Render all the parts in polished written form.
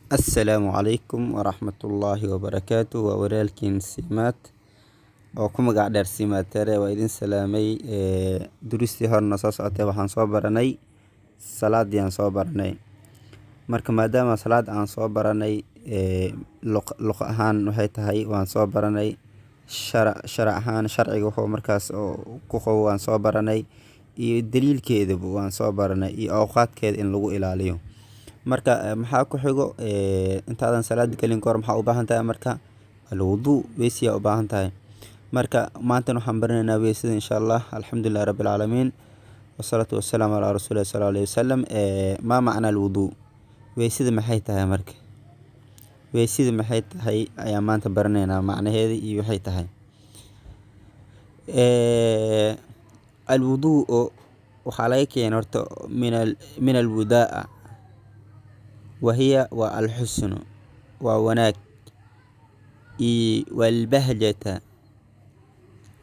Assalaamu calaykum waraxmatullaahi wabarakaatu. Waa walaalkiin Simaad oo ku magac dheer Simaad Tere. Waa idin salaamay. Duristii horena soo socotay waxaan soo baranay salaadii aan soo baranay. Marka maadaama salaad aan soo baranay, luq ahaan waxay tahay waan soo baranay, sharac ahaan sharciga wuxuu markaas oo ku qabo waan soo baranay, iyo daliilkeedaba waan soo baranay, iyo awqaadkeeda in lagu ilaaliyo. Marka maxaa ku xigo? Intaadan salaad gelin kahor maxaa u baahan tahay? Marka alwuduu, weysiyaa u baahan tahay. Marka maantana waxaan baranaynaa weysada, insha Allah. Alxamdulilah rabbi alcaalamiin, wasalaatu wasalaamu calaa rasuulillahi sala alayhi wasalam. Maa macna alwuduu? Weysada maxay tahay? Marka weysada maxay tahay ayaan maanta baranaynaa, macnaheeda iyo waxay tahay. Alwuduu waxaa laga keenay horta min alwudaa, wahiya waa alxusnu, waa wanaag, iyo walbahjata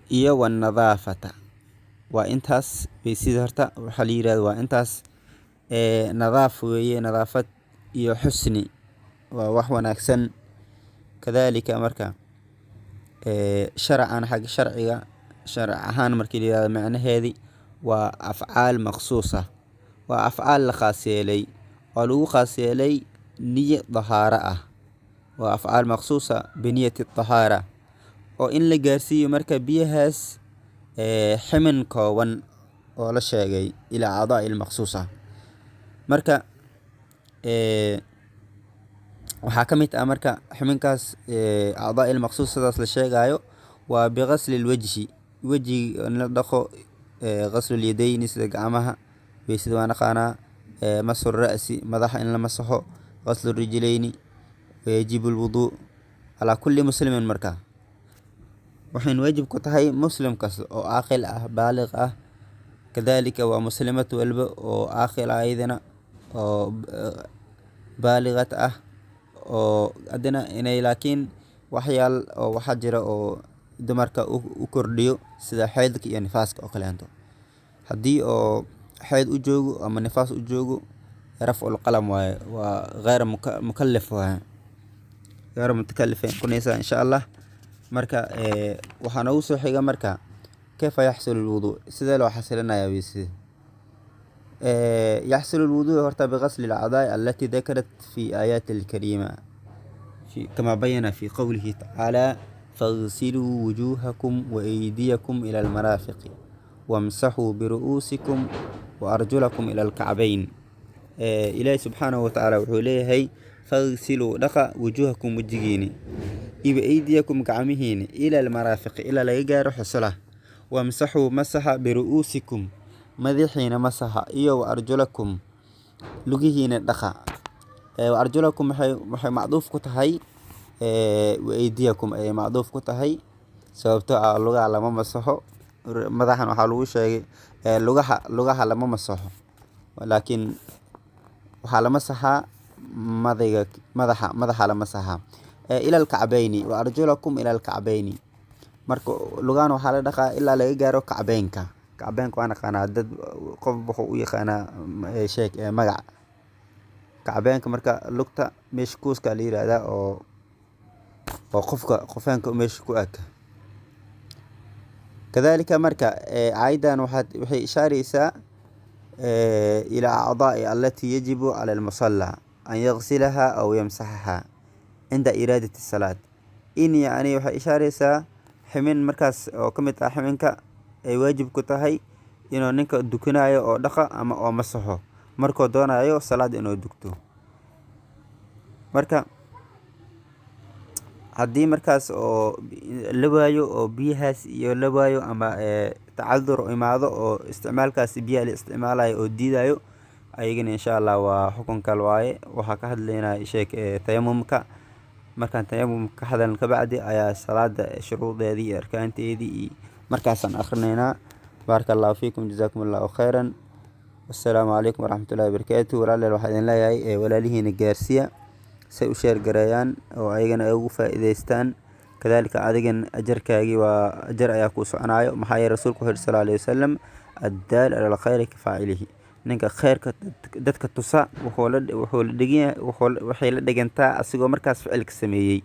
iyo wanadaafata. Waa intaas weysada. Horta waxaa la yirahda waa intaas. Nadaaf weeye, nadaafad iyo xusni, waa wax wanaagsan. Kadhalika marka sharcan, xagga sharciga, sharci ahaan markii la yirahdo, macnaheedi waa afcaal maqsuusa, waa afcaal la khaas yeelay oo lagu khaas yeelay niyo dahaaro ah. Waa afcaal maqsuusa biniyati dahaara, oo in la gaarsiiyo marka biyahaas ximin kooban oo la sheegay, ilaa acdaa'i maqsuusa. Marka waxaa ka mid ah marka ximinkaas acdaa'i maqsuusadaas la sheegayo waa bighasli lwajhi, wejiga in la dhaqo, ghaslu lyadayni, sida gacmaha, weysada waa naqaanaa, masxu ra'si, madaxa in la masaxo, ghaslu rijlayni. Wayajibu alwuduu calaa kulli muslimin. Marka waxayna waajib ku tahay muslim kasta oo caaqil ah, baaliq ah. Kadhalika waa muslimad walba oo caaqil ah, ayadana oo baaliqad ah, oo haddana inay, laakiin waxyaal oo waxaa jira oo dumarka u kordhiyo, sida xeydka iyo nifaaska oo kaleeto. Haddii oo xeyd u joogo ama nifaas u joogo, rafcul qalam waaye, waa غير mukalif waaye, غير mutakalif ay noqonaysaa, insha Allah. Marka waxaa noogu soo xiga marka kayfa yaxsulu lwuduu, sidee loo xasilinayaa weysada? Yaxsulu lwuduu horta bighasli alacdaa'i allati dakarat fi aayaati alkariima, kama bayana fi qowlihi tacaala: faghsiluu wujuuhakum waaydiyakum ila almaraafiqi wamsaxuu biru'uusikum waarjulakum ila alkacbayn. Ilaahi subxaanahu watacaala wuxuu leeyahay: faghsiluu, dhaqa, wujuuhakum, wejigiini, iyo aydiyakum, gacmihiini, ila almaraafiqi, ilaa laga gaaro xusulaha, wamsaxuu, masaxa, biru'uusikum, madaxiina masaxa, iyo waarjulakum, lugihiina dhaqa. Waarjulakum waxay macduuf ku tahay waaydiyakum ayay macduuf ku tahay, sababtoo ah lugaha lama masaxo. Madaxan waxaa lagu sheegay lugaha lama masaxo, laakiin waxaa la masaxaa madayga, madaxa la masaxaa. Ila alkacbayni, wa arjulakum ila alkacbayni. Marka lugahan waxaa la dhaqaa ilaa laga gaaro kacbeynka. Kacbeynka waa naqaanaa, dad qof wuxuu u yaqaanaa sheeg magac kacbeynka. Marka lugta meesha kuuska la yiraahdaa oo qofka qofeenka meesha ku ag. Kadhalika marka aayadan waxay ishaareysaa ila acdaa'i allati yajibu cala almusalla an yaghsilaha aw yamsaxaha cinda iraadati salaad. In yacni waxay ishaareysaa ximin markaas oo ka mid ah ximinka ay waajib ku tahay inuu ninka dukanayo oo dhaqa ama oo masaxo markuu doonayo salaad inuu dukto. Marka haddii markaas oo la waayo oo biyahaas iyo la waayo ama tacadur imaado oo isticmaalkaas biyaha la isticmaalayo oo diidayo, ayagana insha Allah waa xukun kale waaye. Waxaa ka hadlaynaa sheeg tayamumka. Markaan tayamumka ka hadalno kabacdi ayaa salaada shuruudeedii iyo arkaanteedii iyo markaasaan akrinaynaa. Baaraka allahu fiikum, jazaakum allahu khayran, wassalaamu calaykum waraxmatullahi wabarakaatu. Walaalayaal, waxaa idin leeyahay walaalihiina gaarsiiya say u share gareeyaan oo ayagana ay ugu faa'iidaystaan. Kadhalika adigan ajarkaagii waa ajar ayaa kuu soconayo, maxaa yeele Rasuulku wuxuu yihi sal alayhi wasalam: addaal cala alkhayri ka faacilihi. Ninka khayrka dadka tusa wuxuu la dhigan, waxay la dhigantaa asigoo markaas ficilka sameeyey.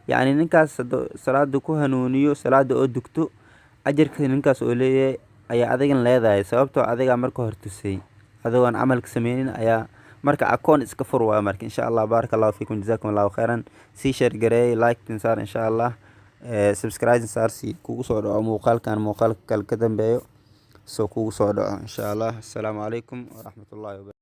Yacni ninkaas hadduu salaada ku hanuuniyo, salaada oo dugto, ajarka ninkaas oo leeyahay ayaa adigan leedahay, sababtoo adigaa marka hore tusay adigoon camalka sameynin ayaa. Marka akoon iska fur waaya. Marka insha Allah, baaraka Allahu fiikum, jazakum Allahu khayran. Sii share gareey, like saar insha Allah, subscribe saar si kugu soo dhaco muuqaalkan, muuqaalka kale ka dambeeyo soo kugu soo dhaco insha Allah. Assalaamu calaykum waraxmatullahi wabarakatuh.